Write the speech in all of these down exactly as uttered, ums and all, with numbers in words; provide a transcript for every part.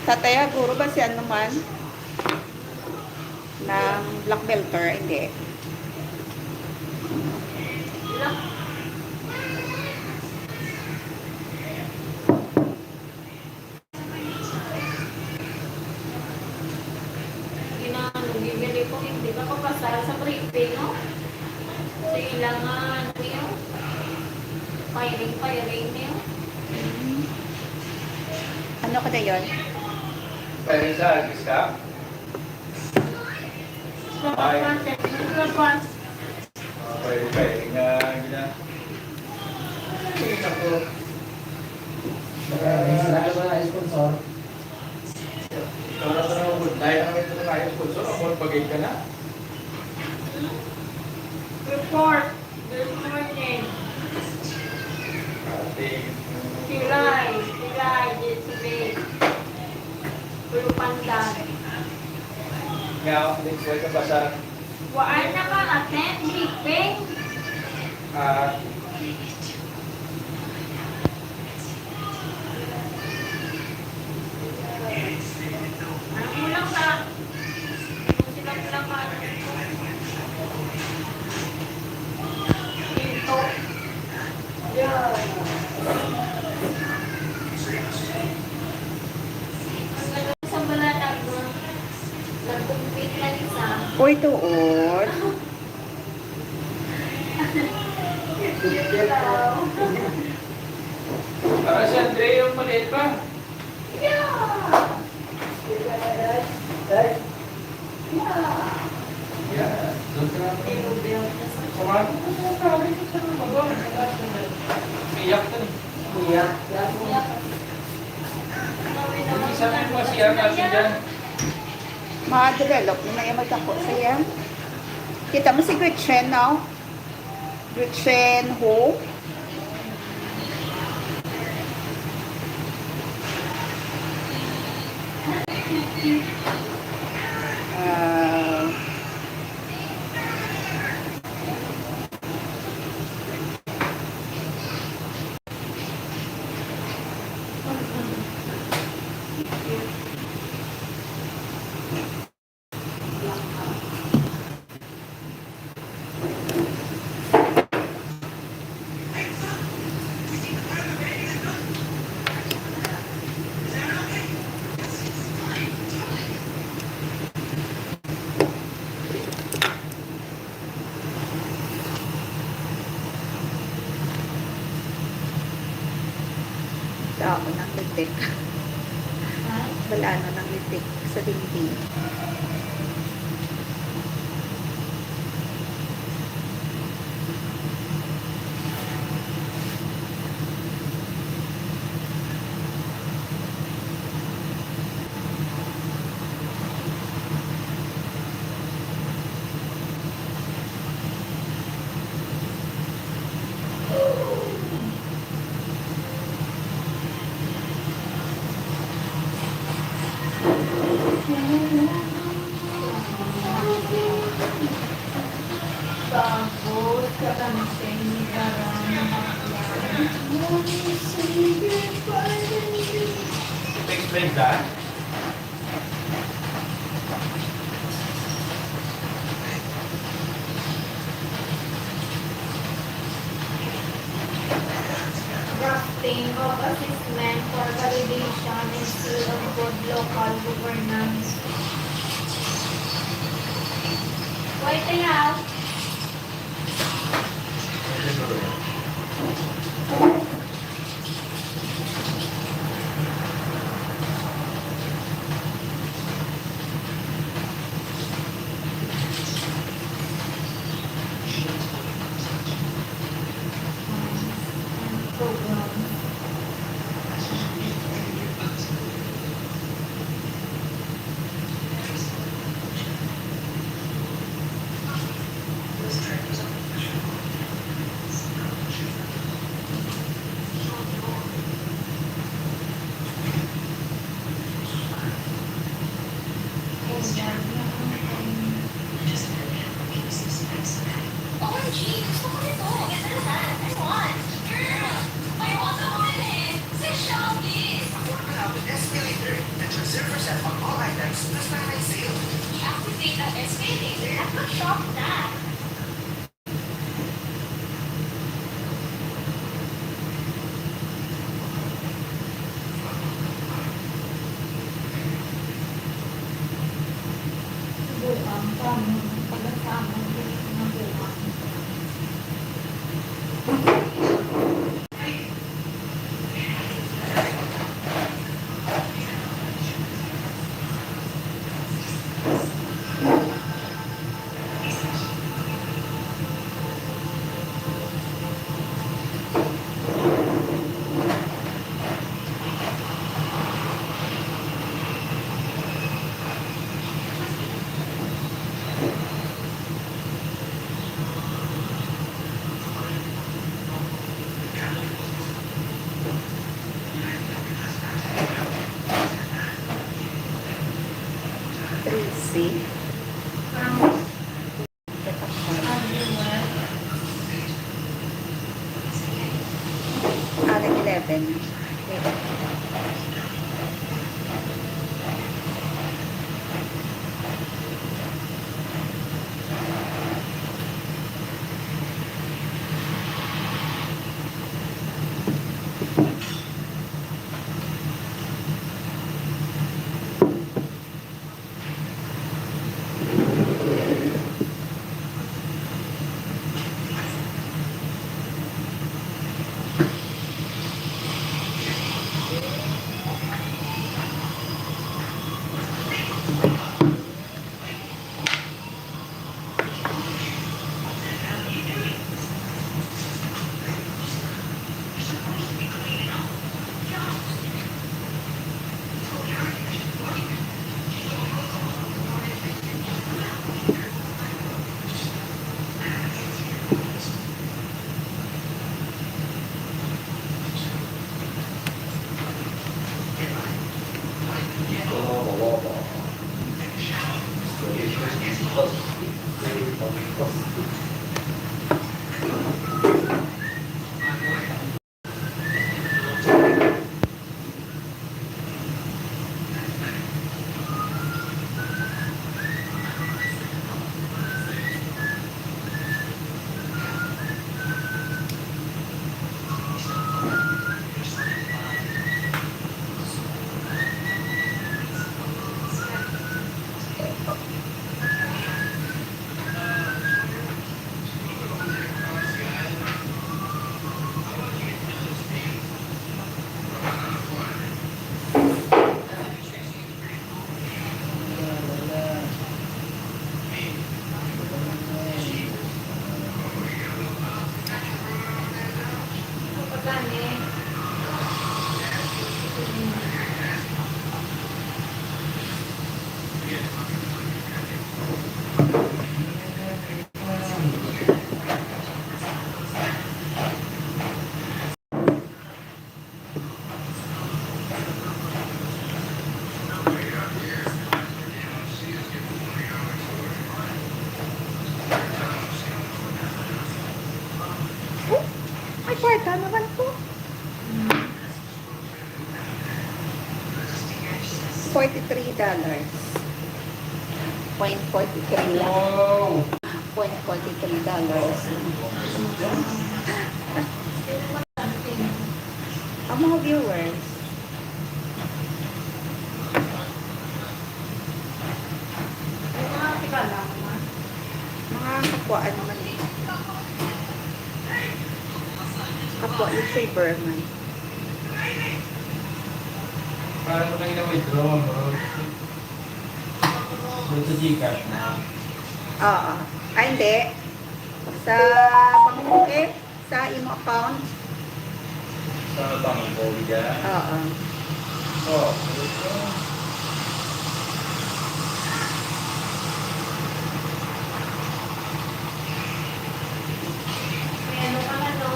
Tataya, guro ba si ano man? Ng black belter? Hindi. Ginano, gigili ko, hindi ka papasar sa briefing, no? Sa ilang, ah, ano niyo? Firing, firing niyo. Mm. Ano ka dayon? Firing sa Agis ka? Ay. Okay, okay. Nga, gina-, ay, nako. Sila ka mga sponsor. Ikaw na sa mga good night, ang ito na nga yung sponsor, ang mga bagay ka na. Report. Good morning. Ate. Kilay, kilay, dito, babe. Pulupandan. Nga, next week ka pa sa Wa ay naka-attend briefing. Ah. Ang kulang sa, sila pala ka-, ito. Yeah. Ang ganda sa balatag mo. Nag-compete na isa. Uy, tuod. Para si Andre yung maliit pa. Yeah! Yeah. Doon ka na. Kumain ko sa sabi ko sa mga baba. Iyak ka na. Iyak. Iyak. Hindi sabi mo si Ang Ate dyan. Ma-develop na yung magkako sa iya. Kita mo si Gretchen, no? Gretchen who? Ah. Damo ng litik. Ha? Wala na ng litik sa dingding. Explain ka? Drafting of assessment for validation and seal of good local governance. Wait, tingnan. Trece. Ah, nag-eleven. Oh, may kwarta naman po. Forty-three dollars. Point forty-three lang. Wow! Point forty-three dollars. Ang mga viewers, mga kapwa, ano man eh. Kapwa YouTuber man. Paano kayo na-withdraw, bro? Doon sa GCash mo? Oo. Ay, hindi. Sa bangko eh. Sa imo account. Sa bangko, diyan? Oo. Oh, ano to? May ano ka na, no?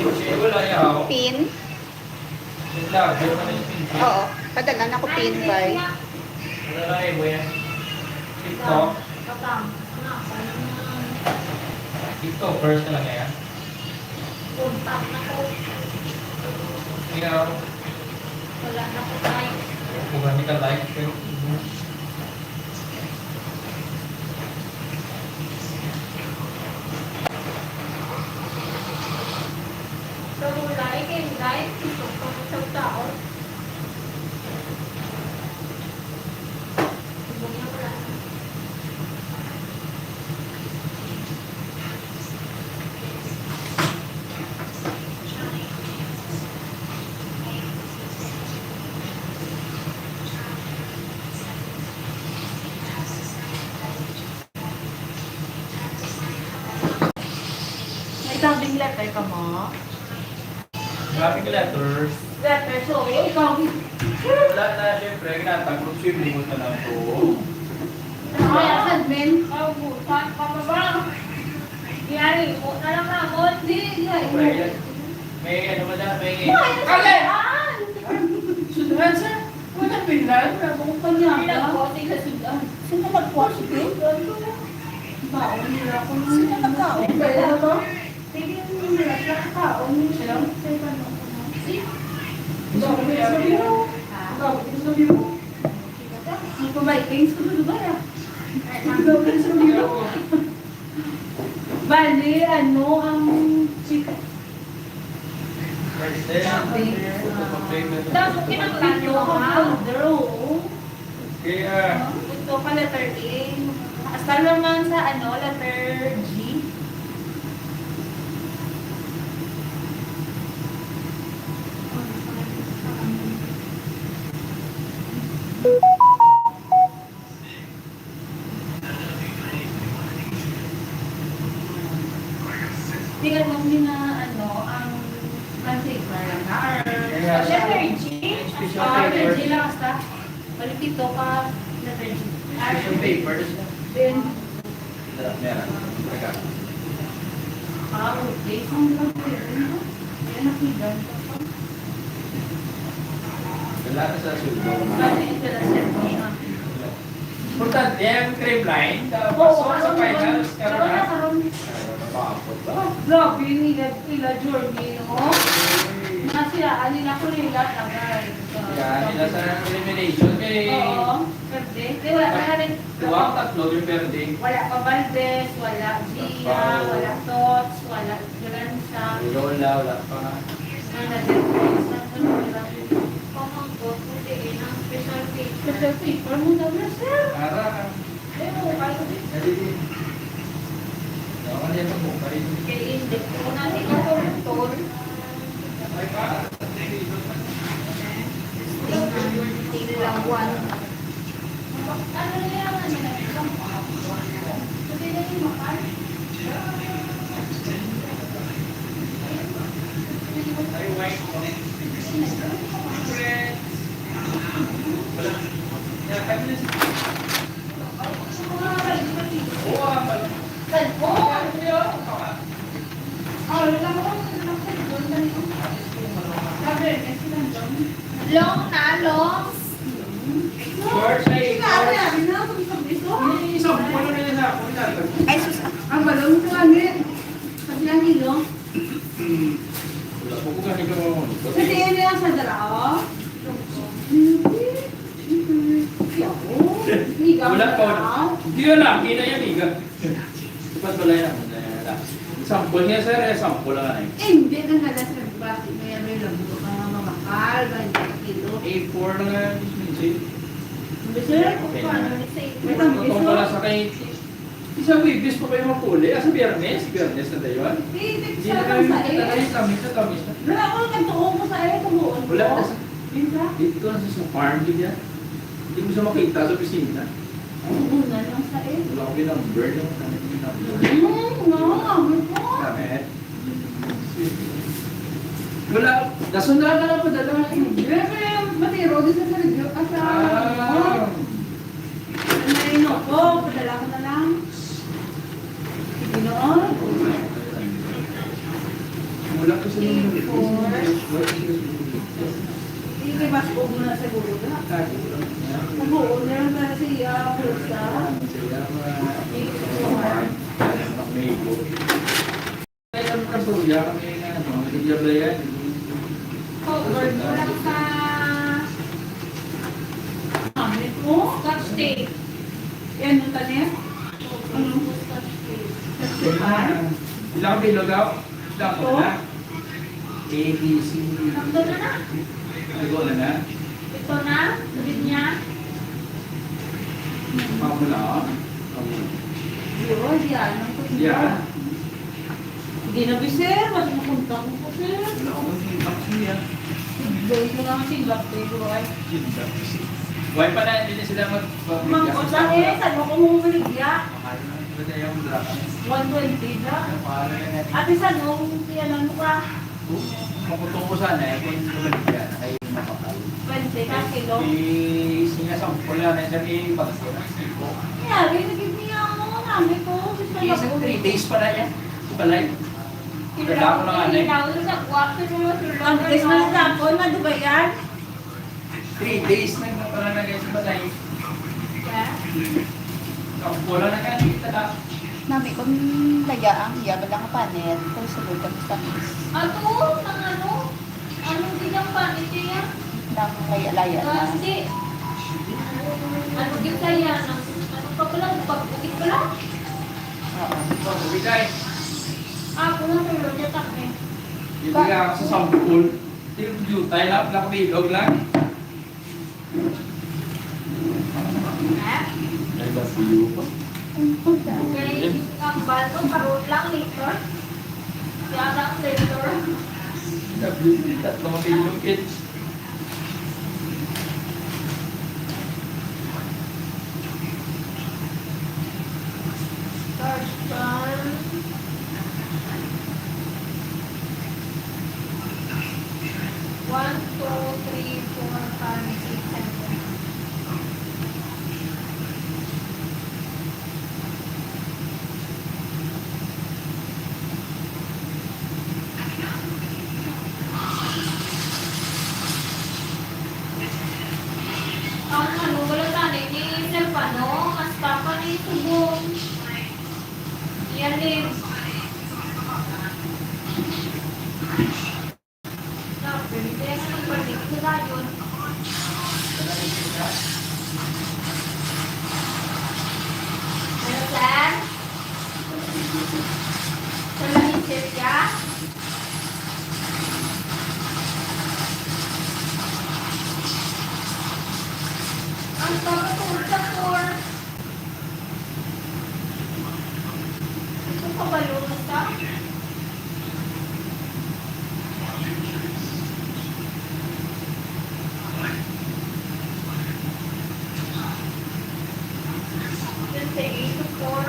Yung Wala niya ako. Pin? Yung labo ka na yung pin. Oo. Padala na ko pin, bay. Ano na kayo, kuya? TikTok? TikTokers talaga yan. Contact na ko. Kaya, Wala na ko, bay. Kung hindi ka like, pero So, wala, eh, kay guys, ito pa sa taon. Sabing letter ka mo? Grabe ka letters. Letter, so, ikaw. Wala na, syempre, ginatag ko, swimming mo na lang to. Ano kaya, Sadmin? Ang buta, pababa. Yari, mo na lang namon. Di, di, ay, May, may ano ba na? May Ay, Kali! Sudlan, sir. Wala, Pinlan. Wala akong panyaga. Pinagkuha sila, sudlan. Sino nagkuha si Pete? Baon nila ako. Sino nagkaon? Kaya ba? Sige, hindi nila siya kaon. Siya? Sa iba, no? Ikaw, ikaw sa biro. Ha? Ikaw, ikaw sa biro. Ang pamay, thanks ko na ba, ah? Ikaw, ikaw sa biro. Bali, ano, ang chick-, Thursday. Thursday. Tapos, kinanglan nyo, ha? Folder, oo. Kaya, Ito pa, letter A. Hasta lang man sa, ano, letter G. Di ka lang din na, ano, ang, ang paper lang na, or Yeah. Special energy. Special Ah, paper. Energy lang, hasta. Balik dito ka, letter G. Special papers. Then, Meron. Talaga. Ah, okay. Ang ganda yun, no? Yan, nakita ko pa. Wala na sa sundo. Kasi ito na siya, no? Importante ang cream line. Oo, Pasok sa ano, finals, karon na, karon. Karon na, karon. Ay, mapapot ba? Grabe, nila, nila journey, no? Ay. Mga siya, ano na ko nila, tagay. Yan, nila sa elimination, eh. Oo, pwede. Di ba, wala rin. Duha o tatlo yung perde. Wala pa Valdez, wala Gia, Pao. Wala Tots, wala Esperanza. Lola, wala pa. Wala din. Sa kanila. Pamangkot, hindi eh, ang special paper. Special paper mo daw na, sir. Ara. Ay, mo, kayo din. Dali din. Dawa niya pa mo, kayo. Kay hindi ko na, di ka to, tol. Ay, pa? Tingnan, tingnan, one. Long na, long. Short na eh. Ay, sus. Ang balon ko, ano eh. Kasi ang ilong. Wala po ko ganito. Sa tiyan niya sa dara, oh. Wala pa, wala. Hindi na lang, hindi na yan, iga. Dapat wala yan, wala yan. Sample niya, sir, eh, sample lang, eh. Eh, hindi na nga, sir, bakit may, may lambot ka nga mamakal, ba, hindi ka kilo? A four na nga, sir. Hindi, sir. Okay na. Paano ni sa A four? Ito pala sa kay Isang Webes pa kayo mapuli. Ah, sa Biyernes? Biyernes na tayo, ah. Eh, Hindi na sa kami sa kita eh. Tamis na, tamis na. Wala ako nagtuo ko sa eh, tumuon Wala ko. Na sa Yun ka? Dito na sa farm, di ba? Hindi mo siya makita sa opisina. Ang una lang sa eh. Wala ko yung number, yung ano yung number. Hmm, no, number ko. Gamit. Wala. Nasundan na lang padala. Hindi, kaya matiro din sa sarili. Asa? Ah. Ano yun ako? Padala ko na lang. Sige, no? Wala ko sa Hindi, kay mas ubo na siguro na. Nag-uon na lang tayo sa iya, bulsa. Ang kasulya kami na, ano, naglablay yan. Forward mo lang sa gamit mo. Scotch tape. Yan, yung tanim? Ano? Scotch tape. Scotch tape, ah. Ilang kilo daw? Dapat Ito? Na. A, B, C. Tatlo na na. Ligo na na. Ito na, linya. Mamo na, ah. Mamo na. Yun, yan. Ang kutsara. Yan. Hindi na, bi, sir. Mas mapunta ko po, sir. Wala akong contact niya. Hindi ko lang tinggap, eh, bro, ay. Hindi na, bi, sir. Why pa na, hindi na sila mag-, mag-, Mangkot lang, eh. Saan mo ko mong maligya? Mahal na. One twenty na. Ate, saan ang piyanan mo ka? Makutubo sana eh, kung bumalik yan, ay mapakal. Twenty ka kilo? Is niya sa pula na isang ibang ko na siko. Kaya, ginagib niya ako, sabi ko, gusto Isang mag- three days pa na yan. Balay. Kailangan ko lang, ate. Ang guys, mga Japon, ano ba yan? Three days na nga pala na, guys, balay. Yeah. Ang pula na kaya kita na. Nami ko, laya ang iya, ba lang panel, kung sulod ka sa mis. Ato, ang ano? Anong di lang panel niya? Nang laya-laya na. Ah, hindi. Ano di kaya? Nang, ano pa pala? Pagbukit pala? Oo. Pagbukit ay. Ah, kung ang tulog niya, takne. Hindi nga ako sa sampul. Yung jutay lang, nakabilog lang. Ha? Ay, basiyo pa. Kay ang baldo, karon lang later. Kaya lang later. Sabi, tatlo ka bilog, eh. Charge gun. One, two, three, four, five, six, seven. Ang ano, wala tani ni Sir Pano, mas papa ni Subong. Yan eh. Ano, sir? Sa langit, sir, ya? Ang pagkatulog sa floor. Ito pa ba, Lord, sa? Twenty-eight to four.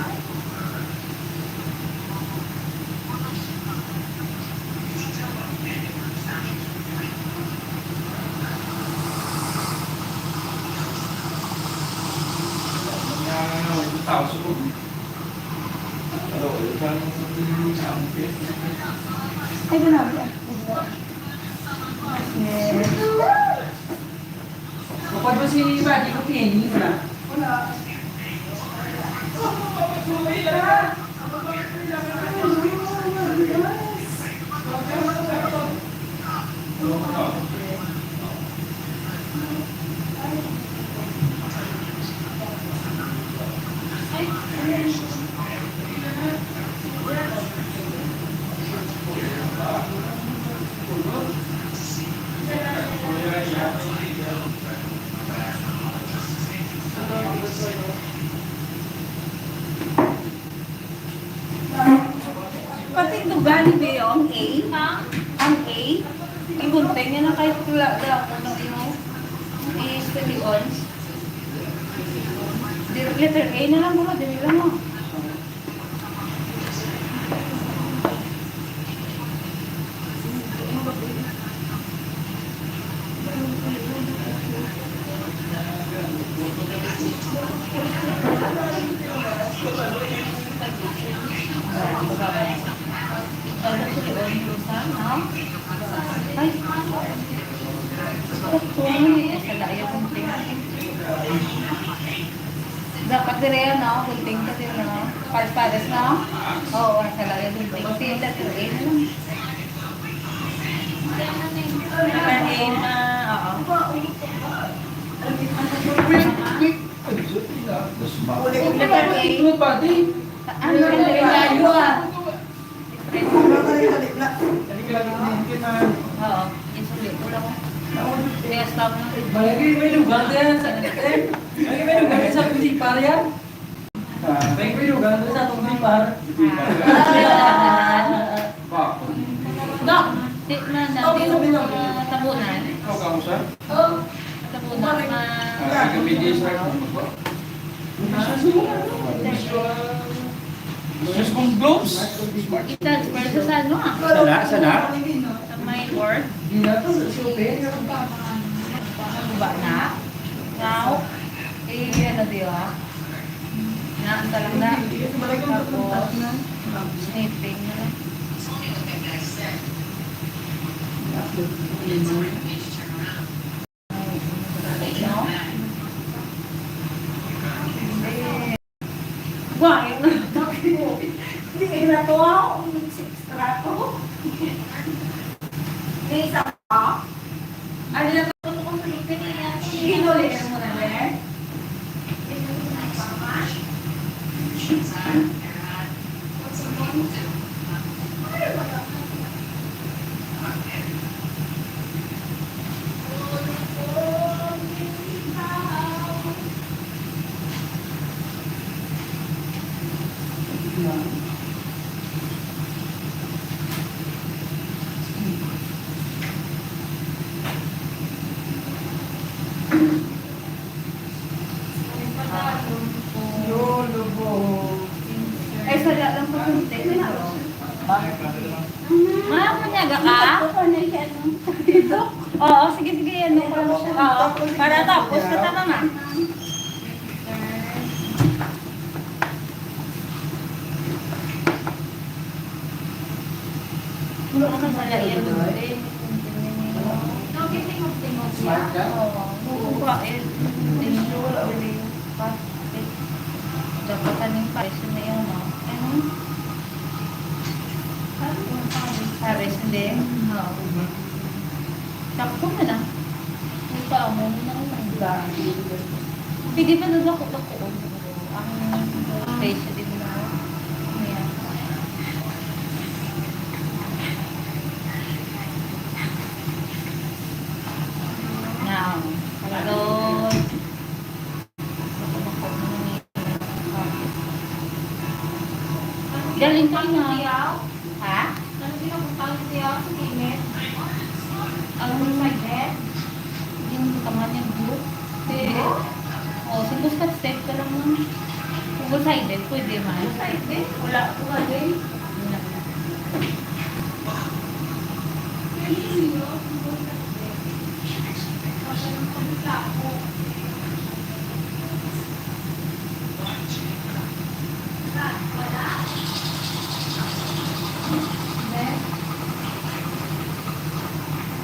Ay, grabe, ah. Yes. Kapag mo si Buddy ko, Kenny, wala. Wala. Pati ito gani ba yung A? Ha? Ang A? Ang gunting niya na kahit wala daw, ano, yung A is the leon. Di, letter A na lang, bro. Dili lang, oh. Ay, dapat dire, no? Gunting ka din, no? Pares-pares, no? Oo, sa lagi gunting. Kasi yung letter A na lang. Letter A na, oo. Wait, wait. Letter A. Ano ka na layo, ah? Oo, yung suli ko lang. Kaya stop na. Malagi may lugar na yan sa, eh, malagi may lugar na sa Pulipar yan. Ah. May, may lugar na sa Pulipar. Ah. Doc, di na, na, di na, tabunan. Ikaw ka mo, sir? Oh. Tabunan, ma- Ah, kami di, sir. Ah. Sus, kung gloves. Ita, pero sa ano, ah? Sana, sana. Sa may board. Naguba na. Now, eh, ano, di ba? Na, ang talang na. Tapos, snipping na lang. No? Why? Hindi, eh, natuwa ako. Extra to. May isa pa? Ano na to? Hinuli mo na, eh? Ay, sala lang po yung text. Ma, punyaga ka? Oo, sige, sige, ano ko lang siya. Oo, para tapos, katama nga. Ano ka sa layan, eh? No, kasi tingog-tingog siya. Oo. Oo, ba, eh, tingog siya, wala, wala yung pa-, eh, dapat ano yung pares na yung, no? Ano? Pares, hindi. Oo. Sakto na lang. May pa, ano na lang. Pwede ba na dako-dako? Ang face, di ba? Ayan. Now, hello. Galing ka na. Ha? Ano din ang pangit niya sa gilid? Ang side head? Yung kamay niya blue. Blue? Oh, single step step ka lang nun. Double sided, pwede man. Double sided? Wala ko nga din. Wala.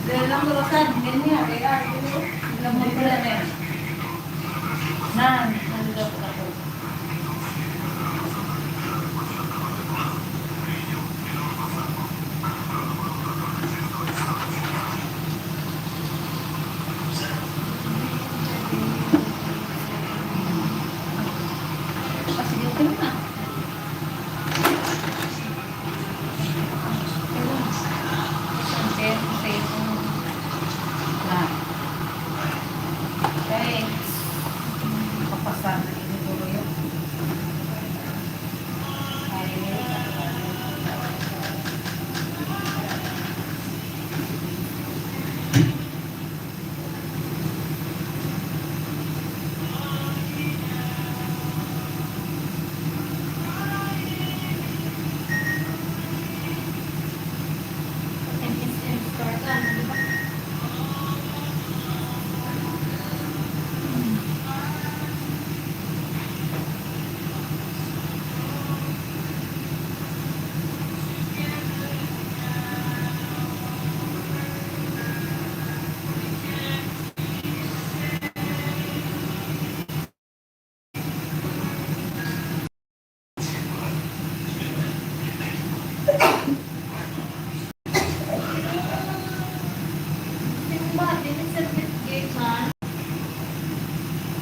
Dahil lang ko sa akin, ganyan, kaya, ano, alam mo pala na yan. Nan, ano daw ako? Okay. Papasa na ini, siguro yun. Sino ba? Dili service gate man.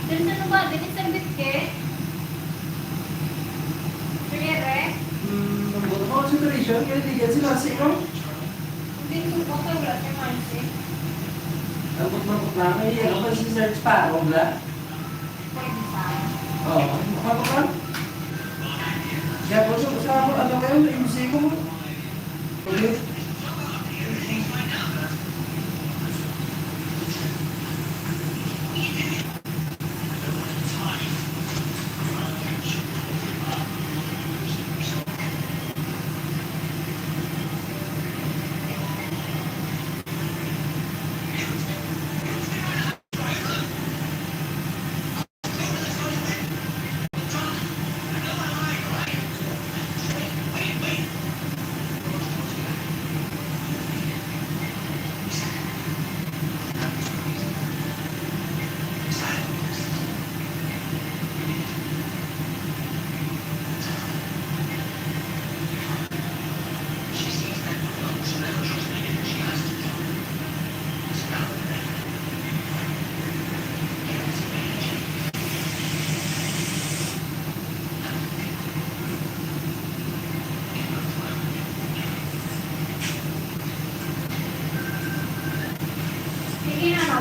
Sino, sino ba? Dili service gate. Sige, re. Hmm, ang buto mo, consideration, kaya di yan sila, sino? Hindi, suko ko, wala siya, Marcy. Ang buto mo, buto na, may ano ba si Sir Sparrow, bla? Oo, ano ka? Kaya po, sa, sa, ano kayo, M C ko mo?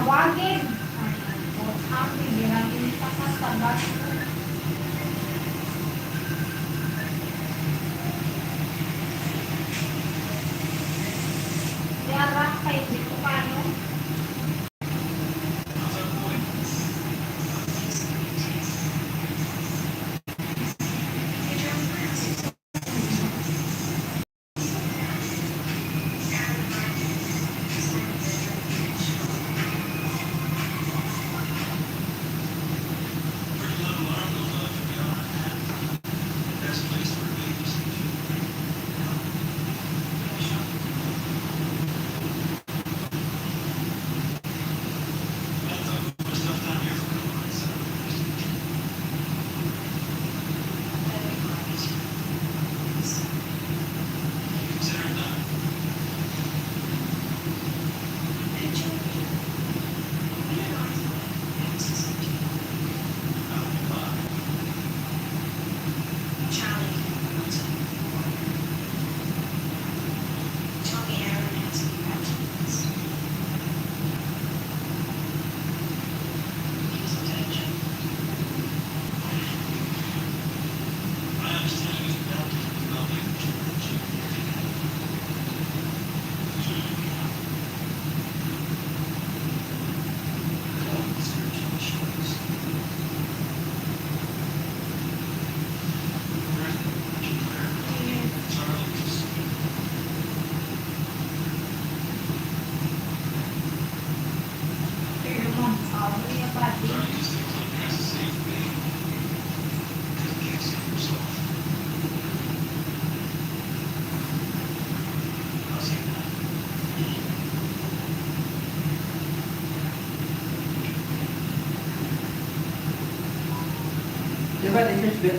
Wagid. Ang butang, bibirang ini pa sa tabas. Yara, kay di ko kayo. Diba, English bit?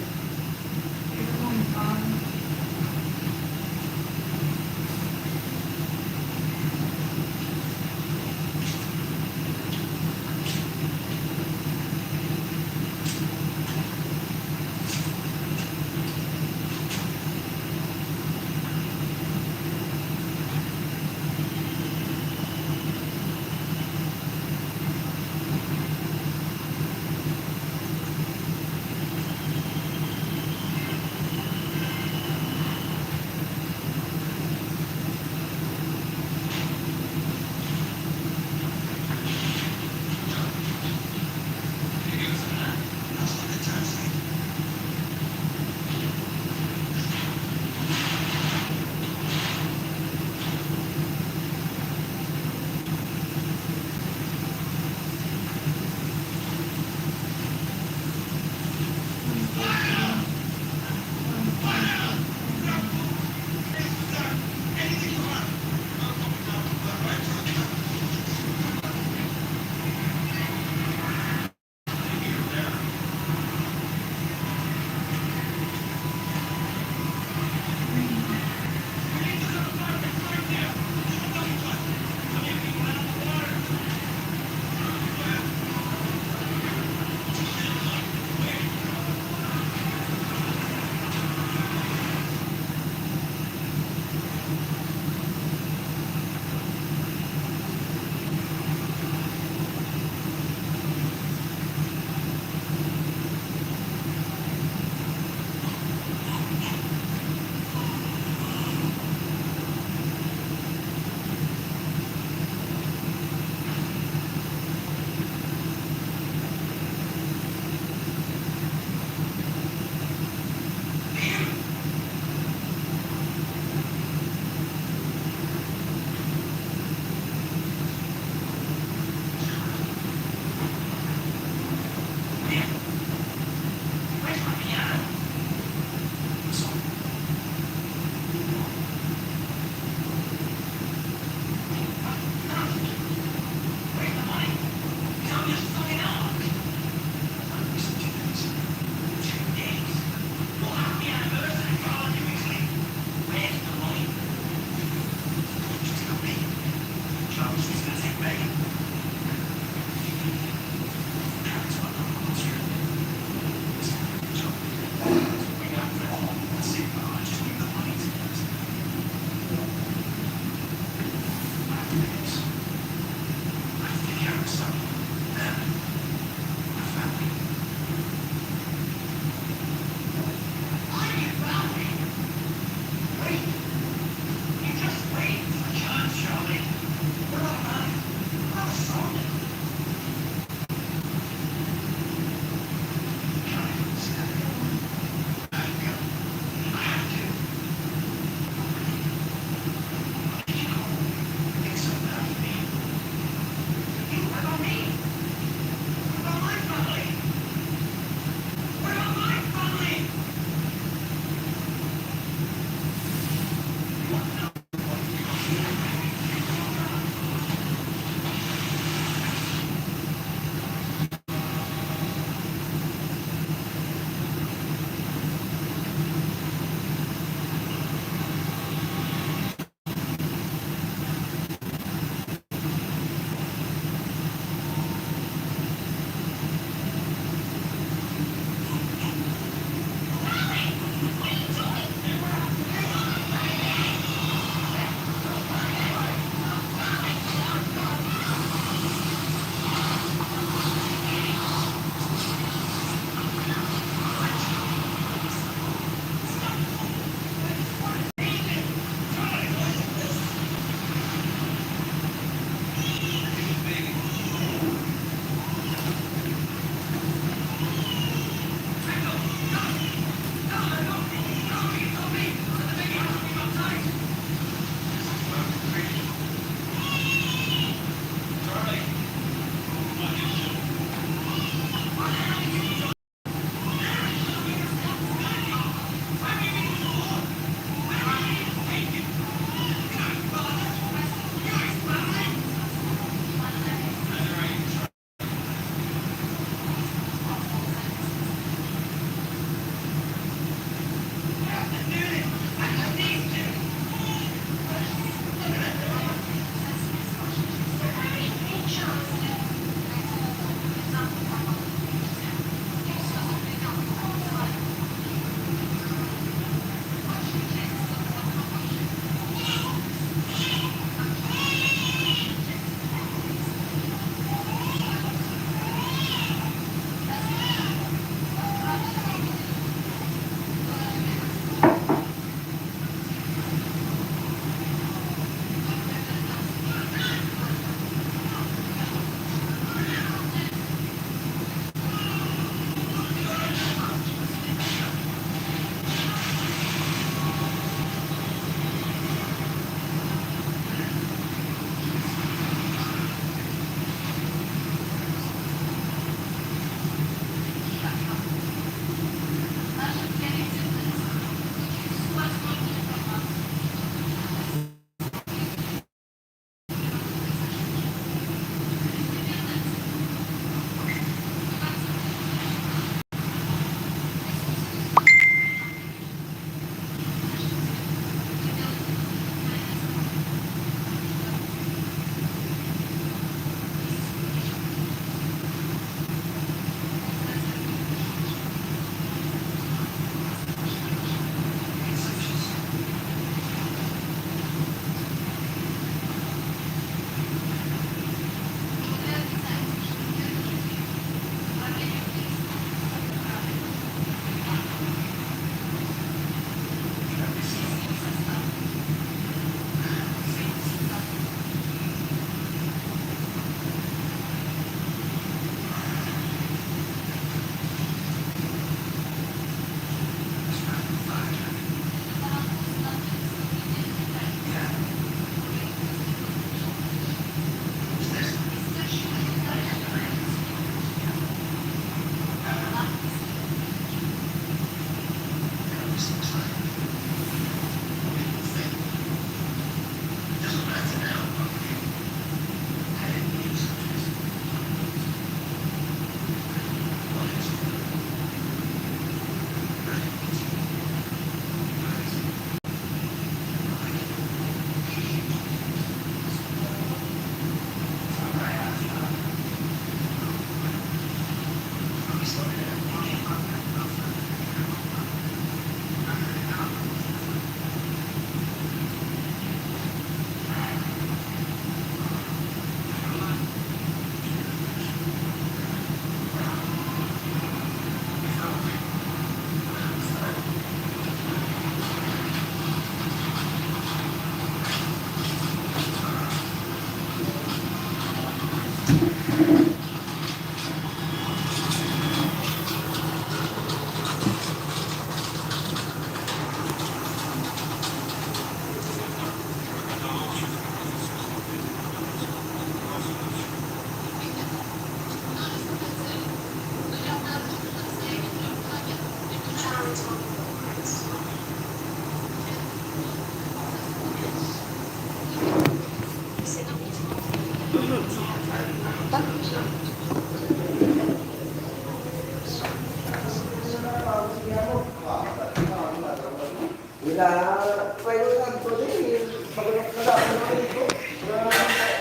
Pero sa Anthony, magulo na lang ako dito. Wala na,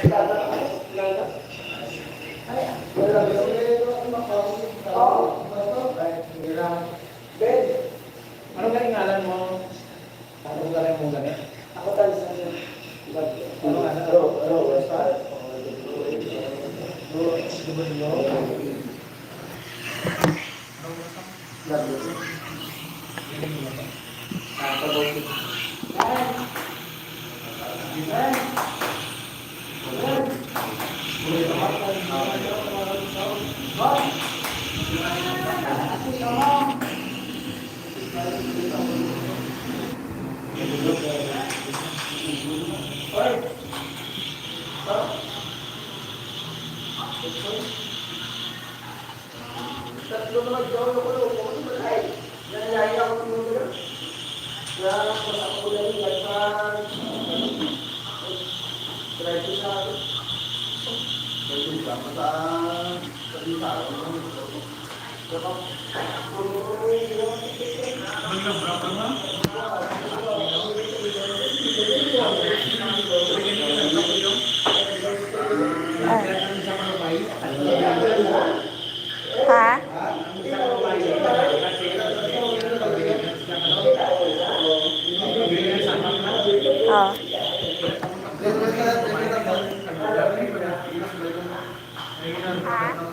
wala na. Ay, wala na. Oh. Ay, hindi lang. Ben. Ano nga ngalan mo? Ano nga ngalan mo gani? Ako tayo sa inyo. Ano nga ngalan? Ro-, Ro-, Rosa. Ro-, Ro-, Ro-, Tatlo na magdaw na ko, no? Kung ano ba, ay, nangyayari ako ng mga ganun. Kaya, mas ako na rin, nagpa-, try ko sa, ano, nandun ka, sa, sa, sa, Ha? Oh. Ha?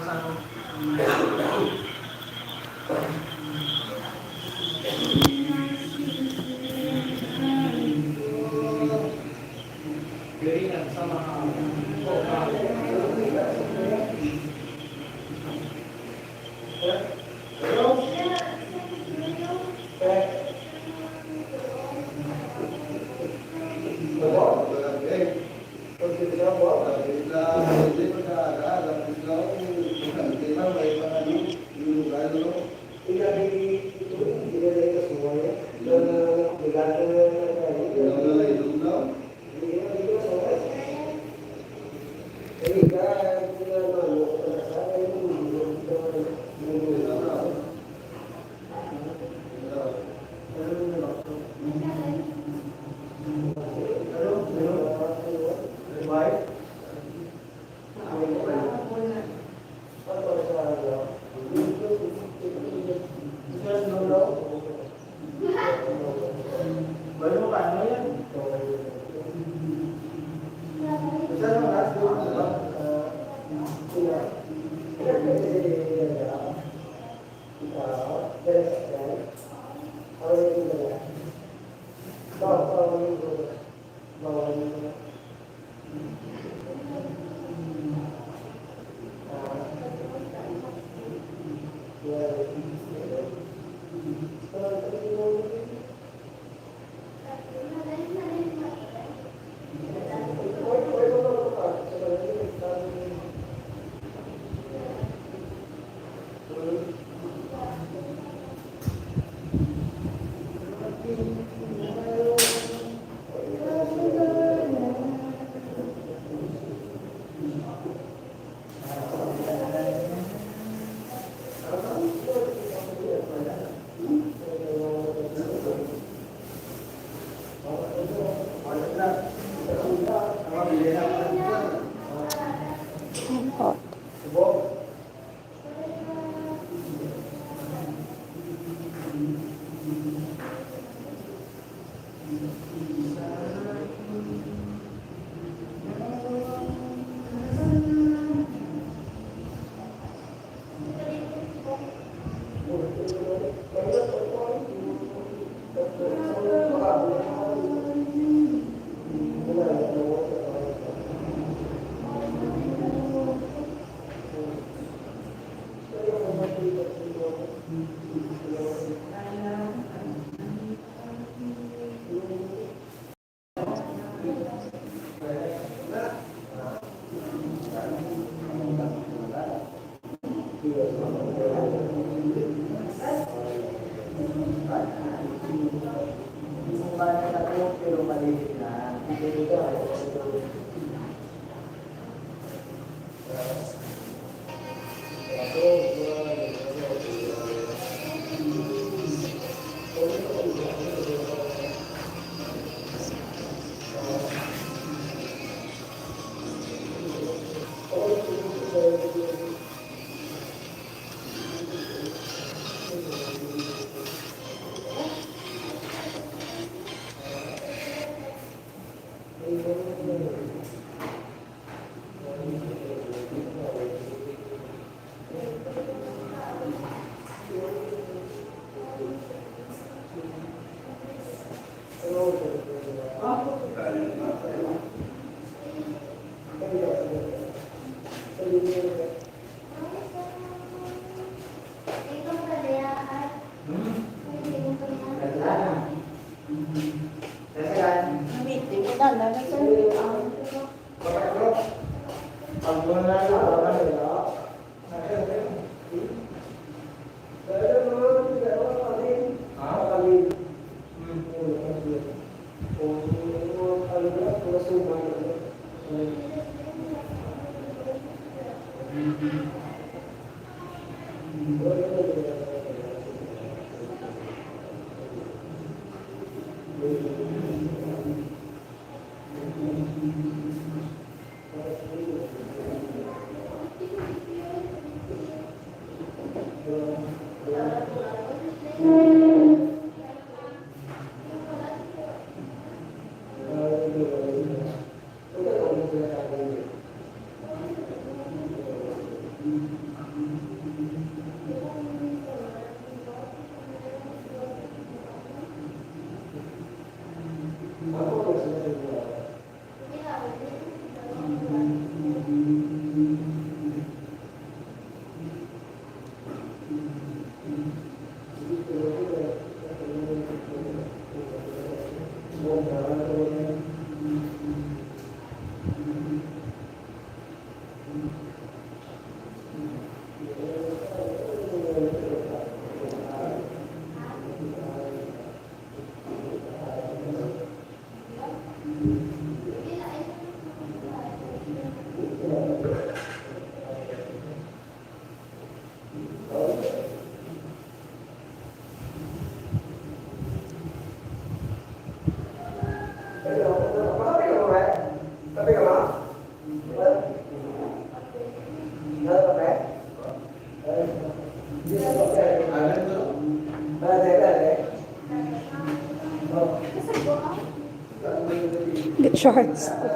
Ga-charge ko.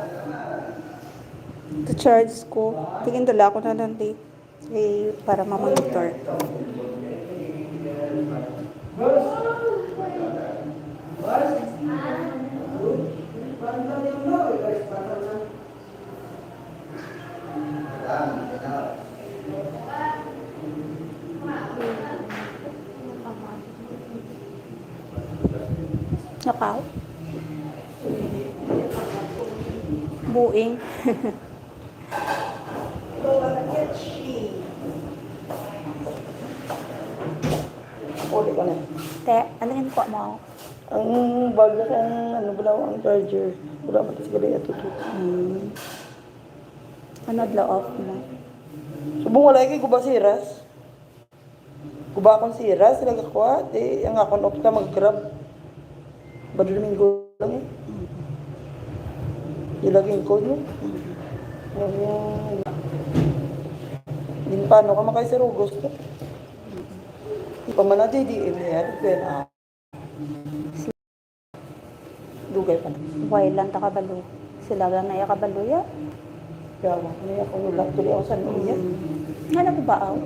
Ga-charge ko. Tingin dala ako na lang di. Eh, para ma-monitor. Nakaw. Buing. Uli ko na. Te, ano yung kuha mo? Ang bag na kay ang, ano, bala, ang charger. Wala man tas gali ato to. Hmm. Ano, adlaw off mo? Subong wala kay guba si Ras. Guba akong siras, sila gakuha. Di, ang akon off ta mag-Grab. Ba, Domingo lang eh. Di lagi yung code, no? Yung, yung, din paano ka makay sa Rugos, no? Di pa man na, di, di, di, di, Dugay pa na. Why lang ta kabalo? Sila lang na iya kabalo, ya. Yawa, ano ya, kung wala, tuloy ako sa iya. Nga na ba, aw?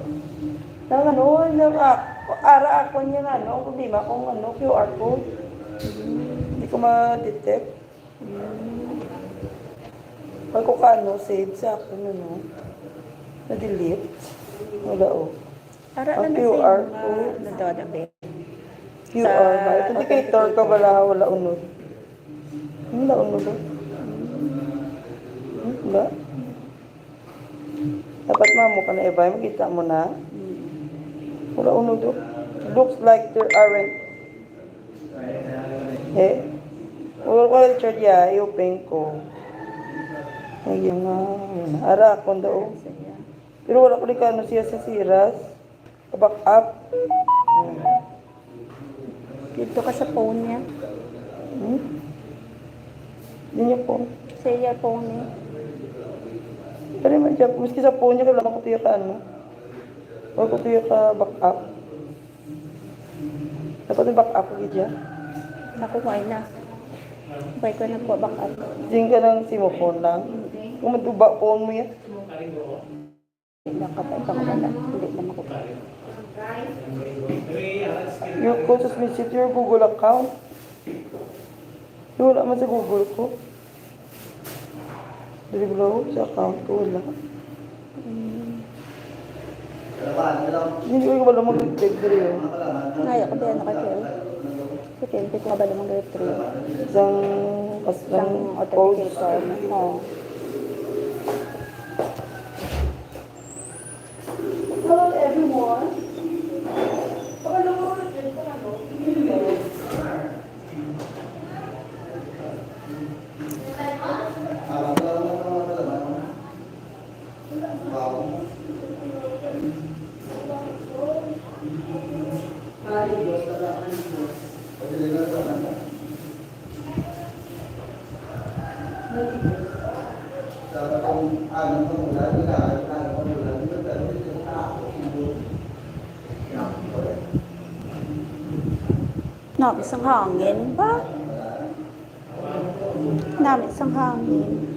Nang ano, nang ak-, ara ako niya nga, ano, ang problema kung ano, Q R code. Hindi ko ma-detect. Pag ko ka, ano, save sa akin, ano, na-delete. Wala, oh. Para Ang na na Q R sa mga code. Nadadabi. Q R ba? Sa Ito indicator ka authenticator. Bala, wala unod. Wala unod, oh. Hmm, wala. Dapat mamo ka na, Eva, makita mo na. Hmm. Wala unod, oh. Looks like there aren't. Eh, wala ko, Richard, ya, i-open ko. Ayun nga, ayun. Ara, akong daw. Pero wala ko di ka, ano, siya sa siras. Back up. Dito ka sa phone niya. Hmm? Hindi niya phone. Sa iya phone niya. Pero man siya, maski sa phone niya, kailangan ko tiya ka, ano? Or ko tiya ka back up. Dapat may back up ko, gid siya. Naku, why na? Bay ko nagkuha back up. Sing ka ng simo phone lang. Kung maduba phone mo yan. Hindi na ka pa ipangabala. Hindi na makita. Yung ko sa Smith City, your Google account. Yung wala man sa Google ko. Dali, bro, sa account ko, wala. Hmm. Hindi ko kabalo mag-retrieve diri, oh. Naya ko, kaya naka-share. Kasi hindi ko kabalo mag-retrieve. Isang, as-, Isang ang authenticator. Codes. Oo. Hello, everyone. Nami sang hangin ba? Nami sang hangin.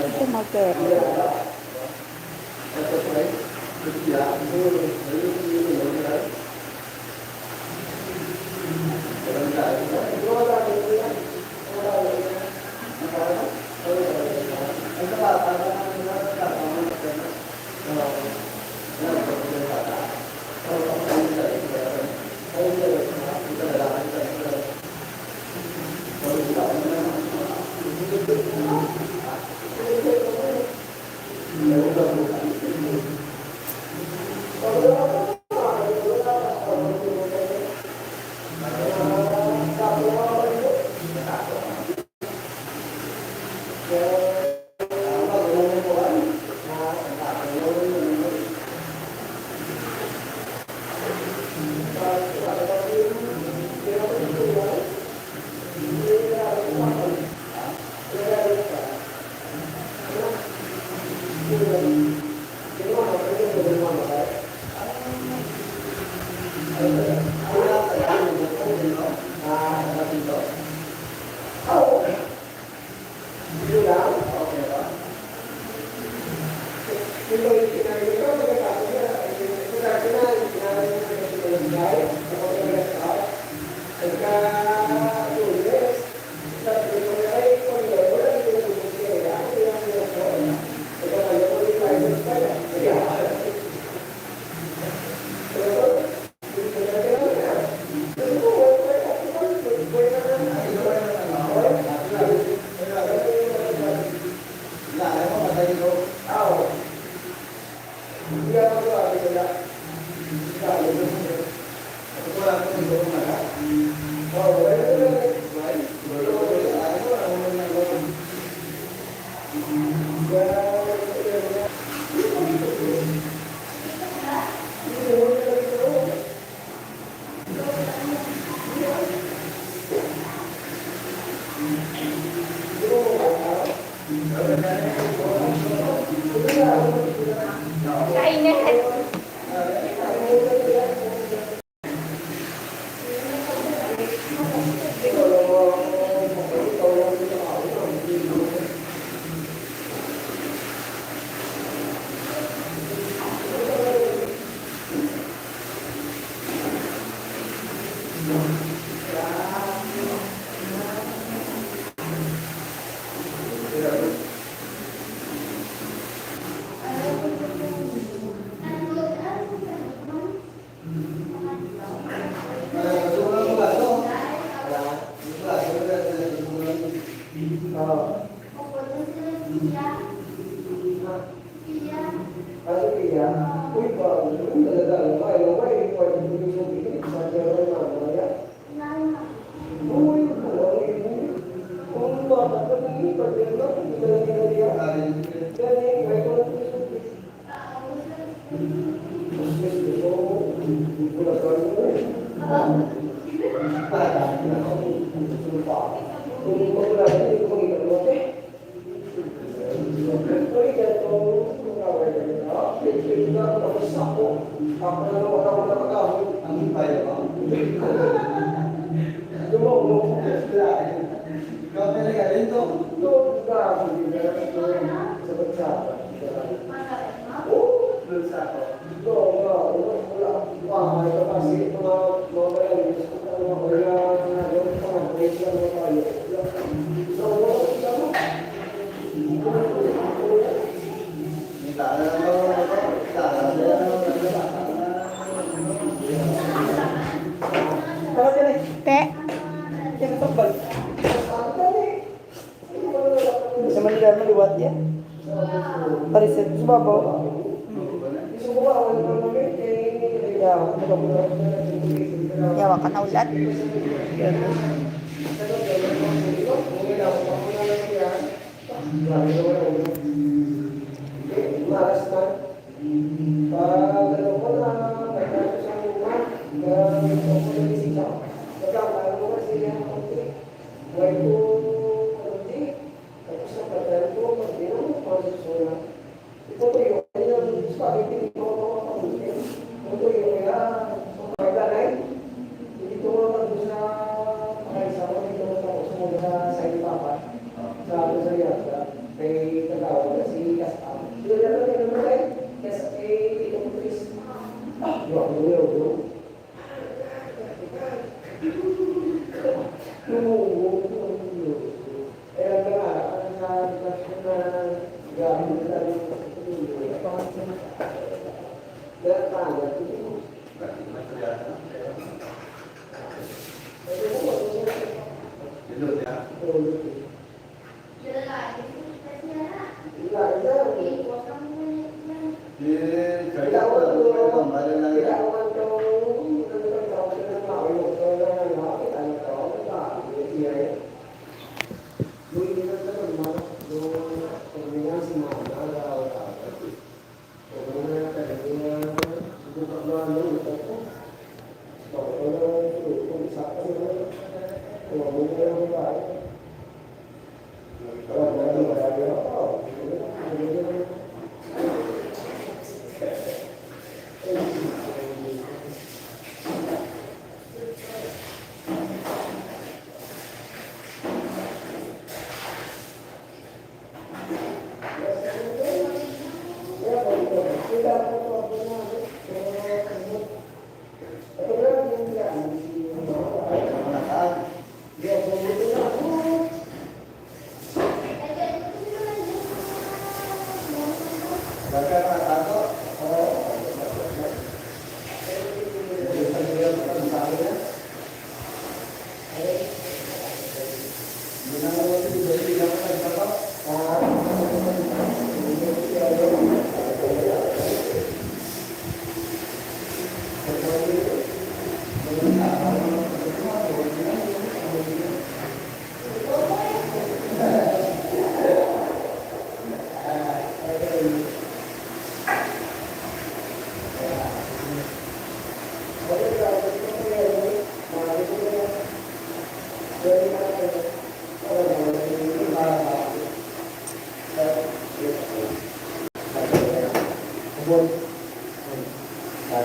Ito, mag-, Kainit. Te. Sa Manila, maliwat yan. Pariset, sa babaw. Yawa, yawa ka na ulat. Yan.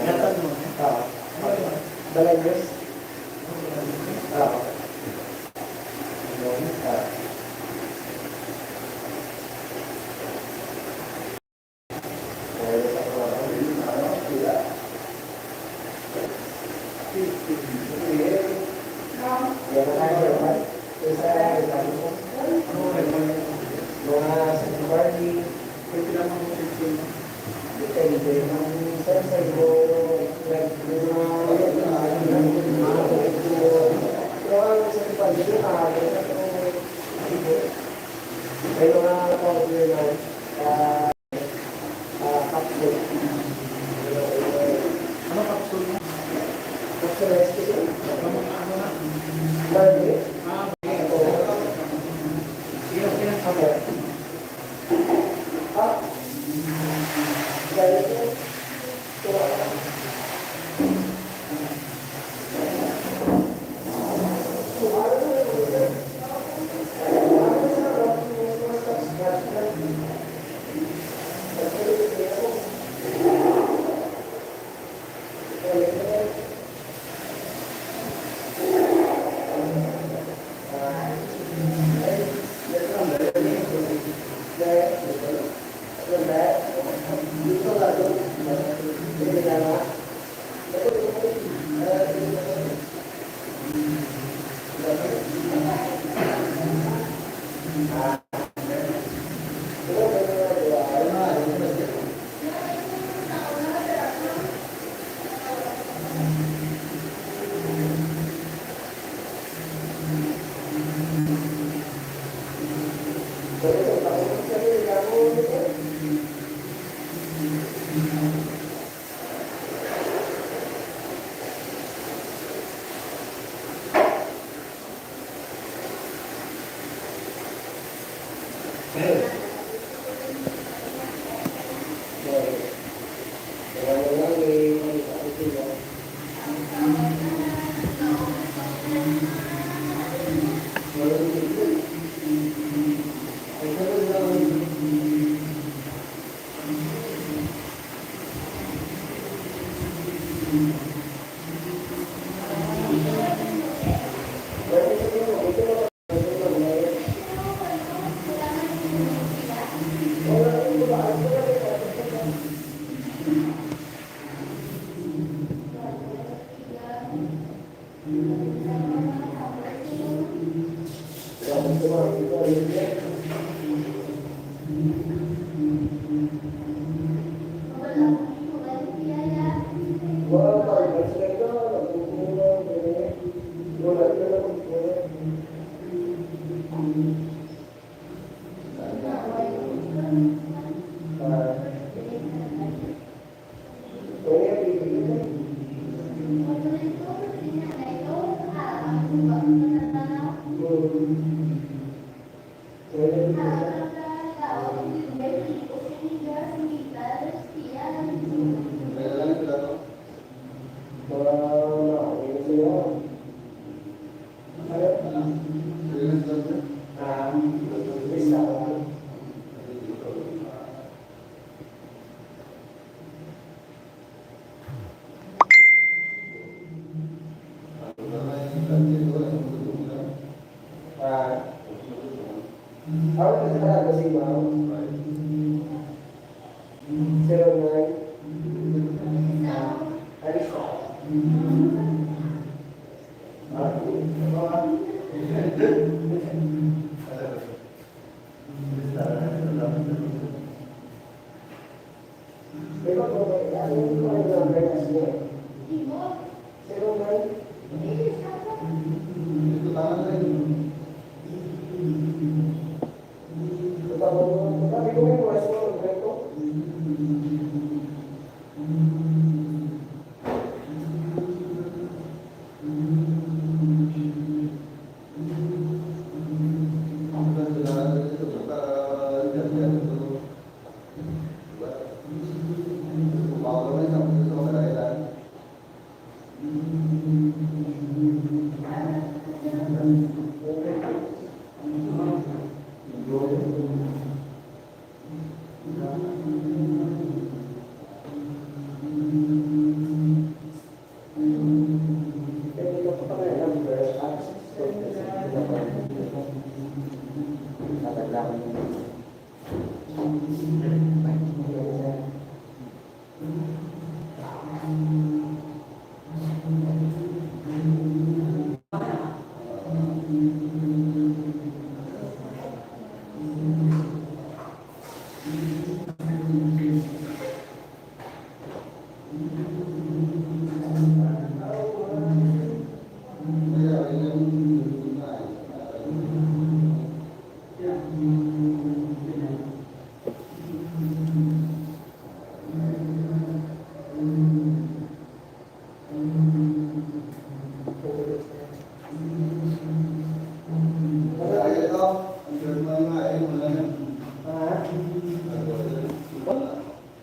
Yatan mo, eh? Ah, Balayos. Ah. May mga powder na, ah, ah, capsule. Ano capsule mo? Capsule S P C. Ano, ano na? Marley. Ah, okay. Sige, okay lang. Okay. Ah, ganito.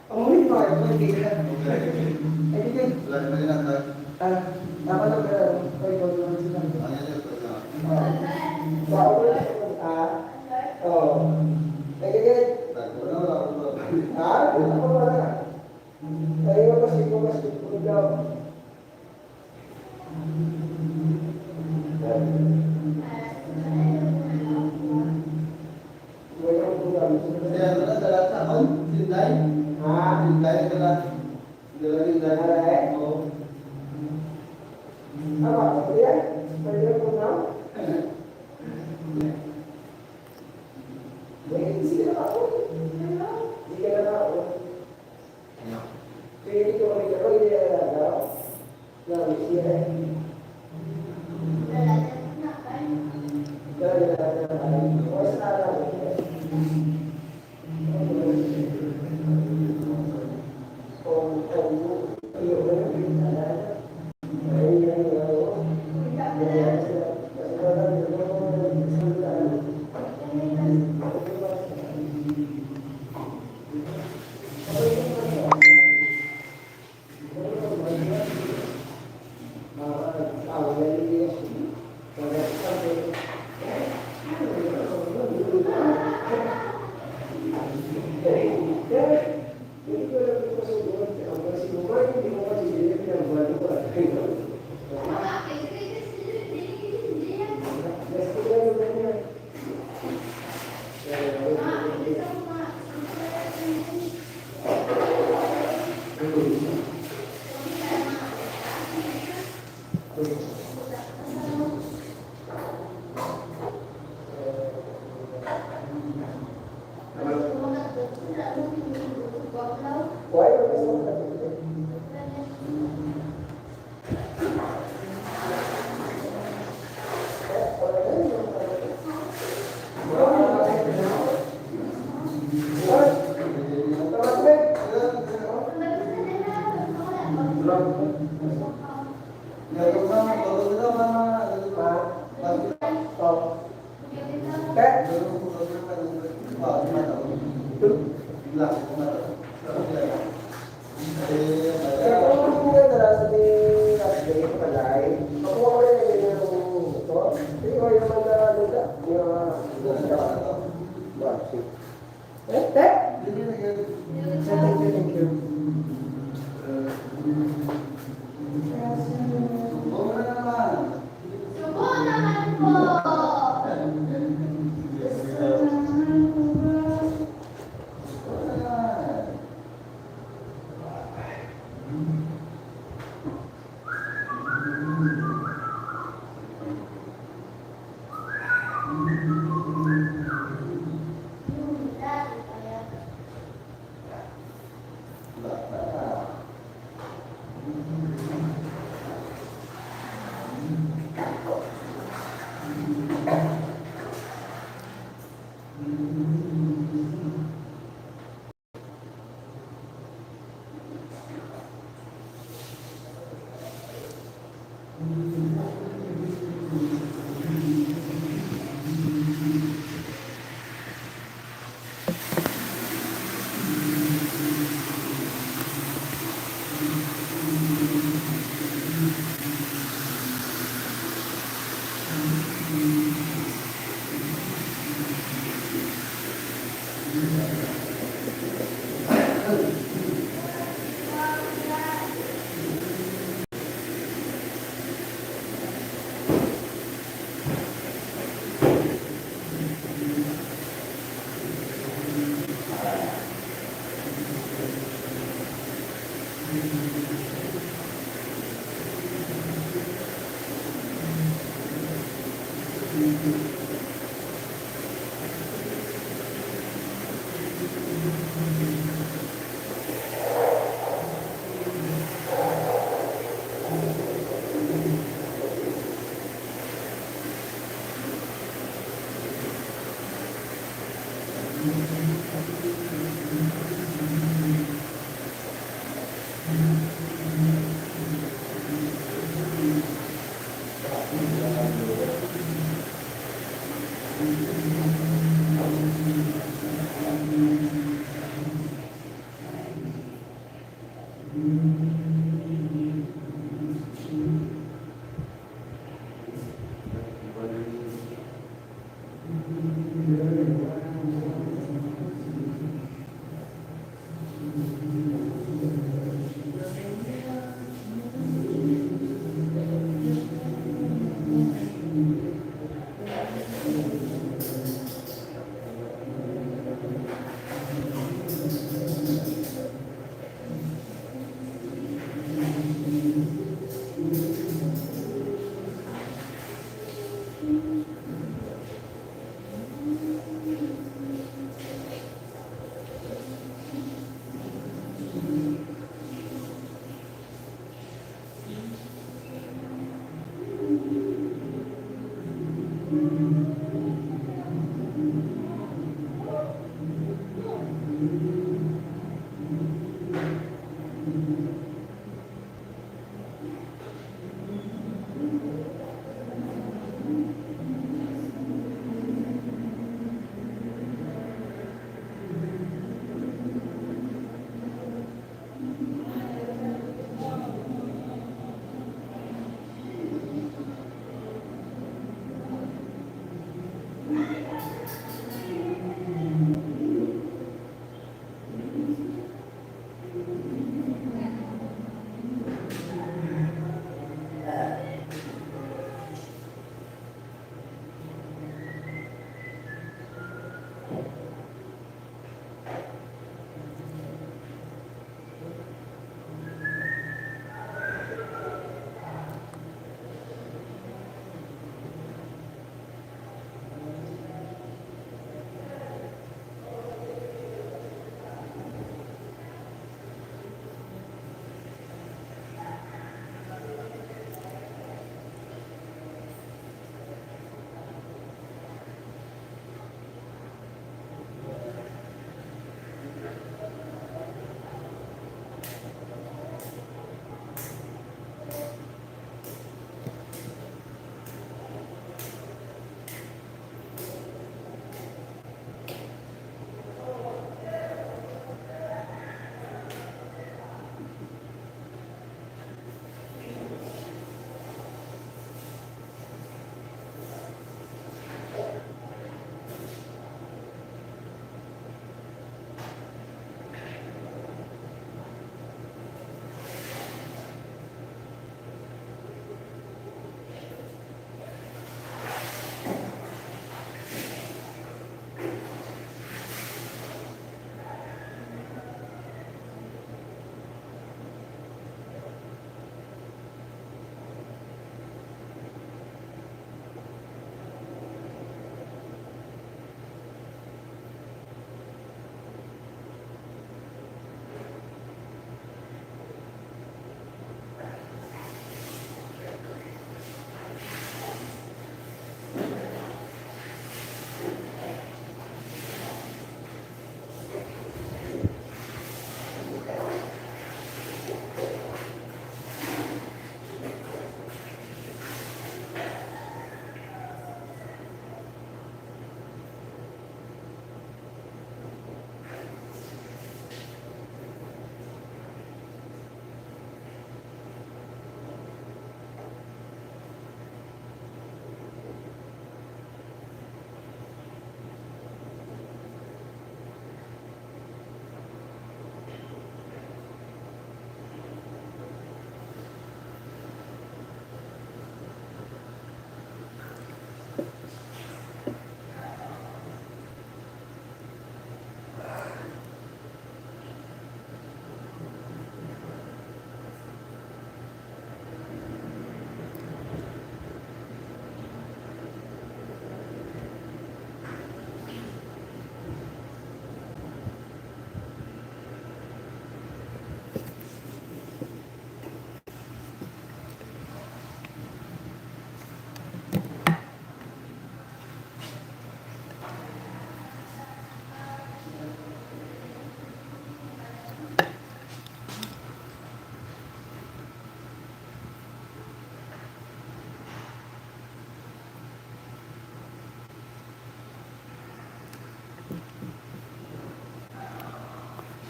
Ang ulit mo, ito, hindi ka. Ay, hindi. Ah, dapat ang pera, ito, ito, ito, ito. Ah, sa ulo, ah, oh. Ay, hindi. Ah, wala ko, wala. Tayo, kasi ko, kasi ko daw. Kaya ano na, dala sa akon? Tinday? Ha? Tinday, dala. Dala, tinday. Aray. Oo. Tama ko, kuya? Pwede po na? Wait, sige na ako. Sige na ako.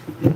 Three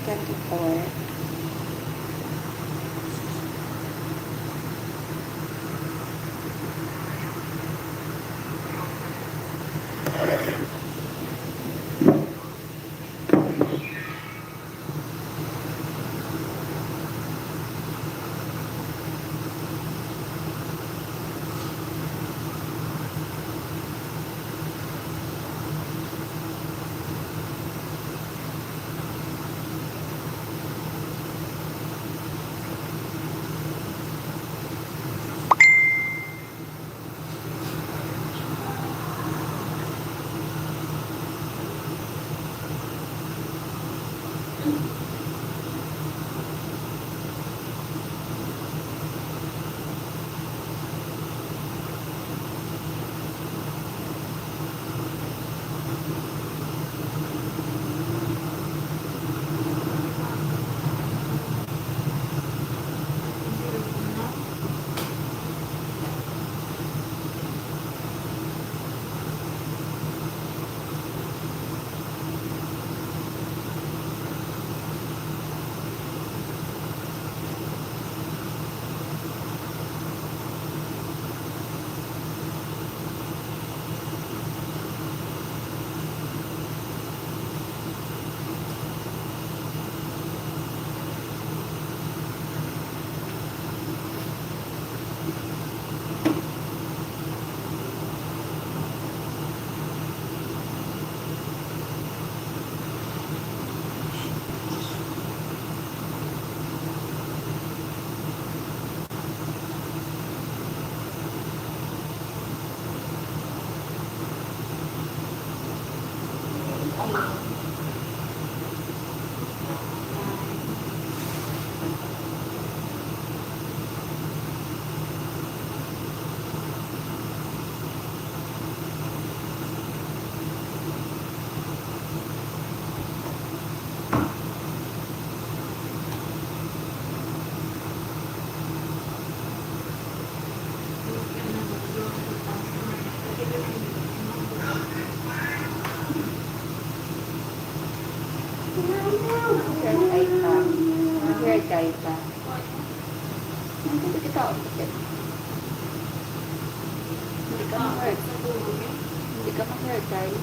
twenty-four. Hair dye pa. Hair dye pa. Hindi kita, hindi ka ma-hair, hindi ka ma-hair dye.